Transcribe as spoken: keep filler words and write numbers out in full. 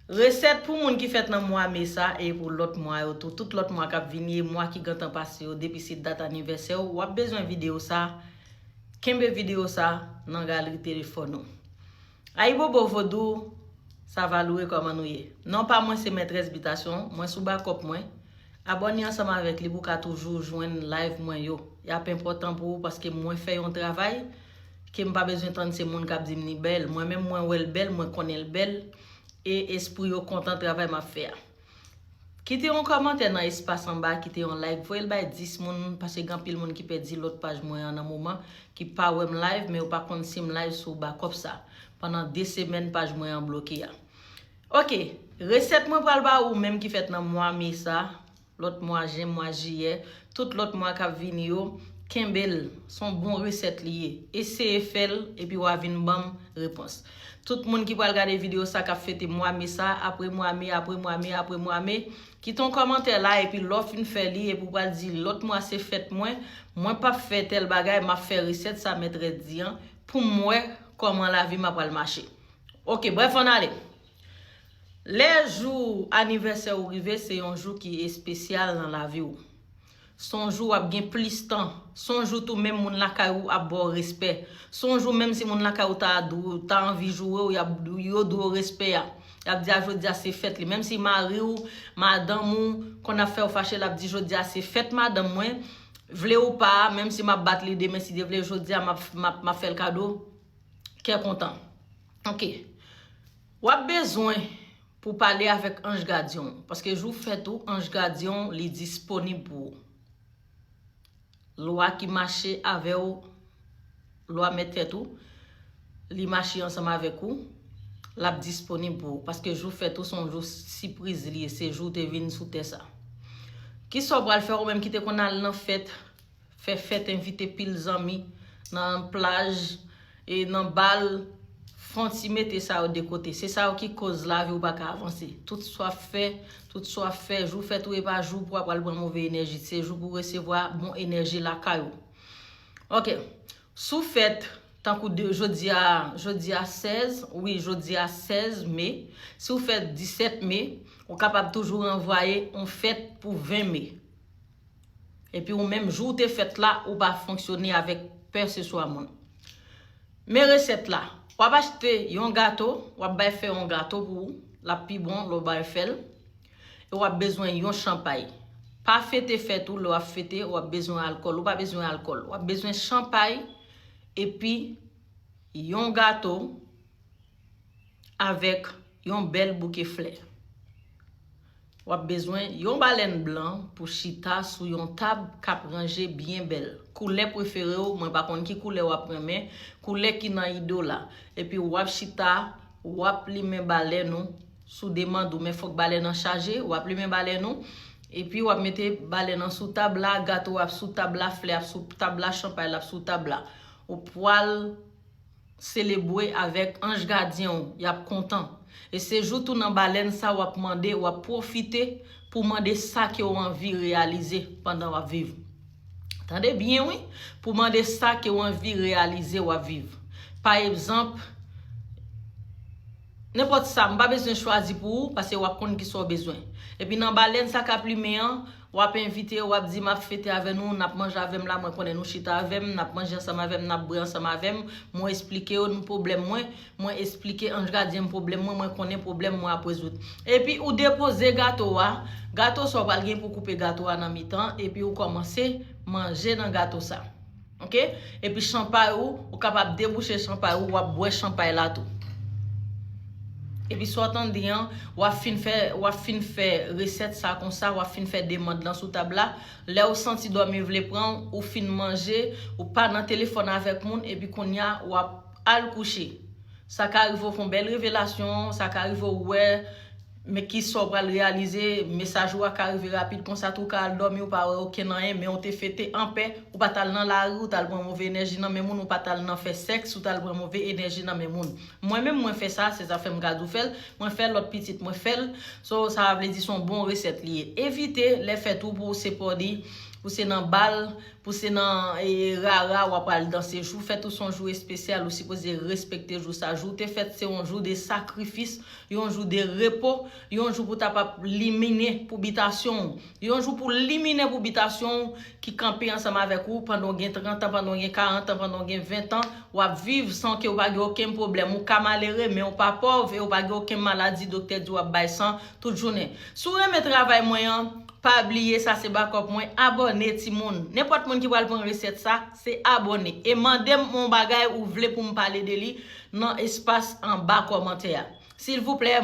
Resèt pou moun ki fèt nan mwa me sa e pou lòt mwa yo tou. Tout lòt mwa k ap vini e mwa ki gentan pase yo depi se dat anivèsè w, w ap bezwen videyo sa. Kenbe videyo sa nan galri telefòn ou. Ayibobo Vodou, sa va loure kòman nou ye? Non pa mwen se Mètrès Bitasyon, mwen sou bakòp mwen. Abòne ansanm avèk li pou w ka toujou jwenn live mwen yo. Y ap enpòtan pou ou paske mwen fè yon travay ke m pa bezwen tann se moun k ap di m li bèl. Mwen menm mwen wè l bèl, mwen konnen l bèl. E espri yo kontan travay m ap fè a. Kite yon kòmantè nan espas anba, kite yon like, voye l bay dis moun, paske gen anpil moun ki pèdi lòt paj mwen an nan moman, ki pa wè m live, men yo pa konn si m live sou bakòp sa. Pandan de semèn paj mwen an bloke a. Ok, resèt mwen pral ba ou menm ki fèt nan mwa me sa, lòt mwa jen, mwa jiyè, tout lòt mwa k ap vini yo, kenbe l, s on bon resèt li ye. Eseye fè l, epi w a vin ban m repons. Tout moun ki pral gade videyo sa k ap fete mwa me sa, apre mwa me, apre mwa me, apre mwa me, kite yon kòmantè la, epi lè w fin fè li, epi w pral di lòt mwa se fèt mwen, mwen p ap fè tèl bagay, m ap fè resèt sa mèt rèd di an, pou m wè kòman lavi m ap pral mache. Ok, brèf, ann ale. Lè jou anivèsè ou rive, se yon jou ki espesyal nan lavi w. S on jou w ap gen plis tan. S on jou tou menm moun lakay ou ap ba w respè. S on jou menm si moun lakay ou ta, ta anvi joure w, y ap, yo dwe w respè a. Y ap di a jodi a se fèt li. Menm si mari w, madanm ou, konn ap fè w fache, l ap di jodi a se fèt madanm mwen. Vle ou pa, menm si m ap bat li demen, si Dye vle, jodi a m ap, m ap, m ap fè l kado kè kontan. Ok. W ap bezwen pou pale avèk anj gadyen w. Paske jou fèt ou, anj gadyen w, li disponib pou ou. Lwa ki mache avè w, lwa mèt fèt ou, li mache ansanm avèk ou, l ap disponib pou ou. Paske jou fèt ou, s on jou sipriz li ye, se jou w te vin sou tè sa. Kisa w pral fè ou menm ki te konn al nan fèt, fè fèt, envite pil zanmi nan plaj, e nan bal, fè yon ti mete sa yo de kote. Se sa yo ki koz lavi w pa ka avanse. Tout sa w ap fè, tout sa w ap fè, jou fèt ou e pa jou pou w ap pral pran move enèji. Se jou pou w resevwa bon enèji lakay ou. Ok. Si w fèt, tankou de, jodi a, jodi a sèz, wi, jodi a sèz me. Si w fèt disèt me, ou kapab toujou ranvwaye yon fèt pou ven me. Epi ou menm, jou w te fèt la, ou pa fonksyone avèk pèseswa moun. Men resèt la, w ap achte yon gato, w ap bay fè yon gato pou ou, l ap pi bon lè w bay fè l. E w ap bezwen yon chanpay. Pa fete fèt ou, lè w ap fete, w ap bezwen alkòl. Ou pa bezwen alkòl. W ap bezwen chanpay, epi yon gato, avèk yon bèl bouke flè. W ap bezwen yon balèn blan pou chita sou yon tab k ap ranje byen bèl. Koulè prefere w, mwen pa konn ki koulè w ap renmen, koulè ki nan ide w la. Epi w ap chita, w ap limen balèn ou sou demann ou, men fòk balèn nan chaje, w ap limen balèn ou, epi w ap mete balèn nan sou tab la, gato w ap sou tab la, flè ap sou tab la, chanpay la ap sou tab la. Ou pral selebre avèk anj gadyen w, y ap kontan. E se jou tou nan balèn sa w ap mande, w ap pwofite pou mande sa ke w anvi reyalize pandan w ap viv. Tande byen wi, pou mande sa ke w anvi reyalize w ap viv. Pa egzanp, nenpòt sa, m pa bezwen chwazi pou ou, paske w ap konn kisa w bezwen. Epi nan balèn sa k ap limen an, w ap envite yo, w ap di, "M ap fete avè nou, n ap manje avè m la, mwen konnen nou chita avè m, n ap manje ansanm avè m, n ap bwè ansanm avè m." Mwen esplike yo nou pwoblèm mwen, mwen esplike anj gadyen m pwoblèm mwen, mwen konnen pwoblèm mwen ap rezoud. Epi ou depoze gato a, gato sa w pral gen pou koupe gato a nan mitan, epi ou kòmanse manje nan gato sa. Ok? Epi chanpay ou, ou kapab debouche chanpay ou, w ap bwè chanpay la tou. Epi sa w tande an, w ap fin fè, w ap fin fè resèt sa konsa, w ap fin fè demann lan sou tab la. Lè ou santi dòmi vle pran w, ou fin manje, ou pa nan telefòn avèk moun, epi kounye a, w ap al kouche. Sa ka rive w fè yon bèl revelasyon, sa ka rive w wè, men kisa w pral reyalize, mesaj ou a ka rive rapid konsa tou, ou ka al dòmi, ou pa wè okenn anyen, men ou te fete anpè, ou pa t al nan lari, ou t al pran move enèji nan men moun, ou pa t al nan fè sèks, ou t al pran move enèji nan men moun. Mwen menm, mwen fè sa, se sa fè m ka di w fè l, mwen fè lòt pitit mwen fè l, so, sa vle di se yon bon resèt li ye. Evite lè fèt ou pou w se pòdi, pou se nan bal, pou se nan e, rara w ap al danse. Jou fèt ou se yon jou espesyal, ou sipoze respekte jou sa. Jou te fèt se yon jou de sakrifis, yon jou de repo, yon jou pou ta p ap limine pou bitasyon w, yon jou pou limine pou bitasyon w ki kanpe ansanm avèk ou pandan w gen trant an, pandan w gen karant an, pandan w gen ven an, w ap viv san ke w pa gen okenn pwoblèm. Ou ka malere, men w pa pòv e w pa gen okenn maladi doktè di w ap bay san tout jounen. Si w renmen travay mwen an, pa bliye sa se bakòp mwen, abòne timoun. Nenpòt moun ki pral pran resèt sa, se abòne. E mande m yon bagay ou vle pou m pale de li nan espas anba kòmantè a. Silvouplè,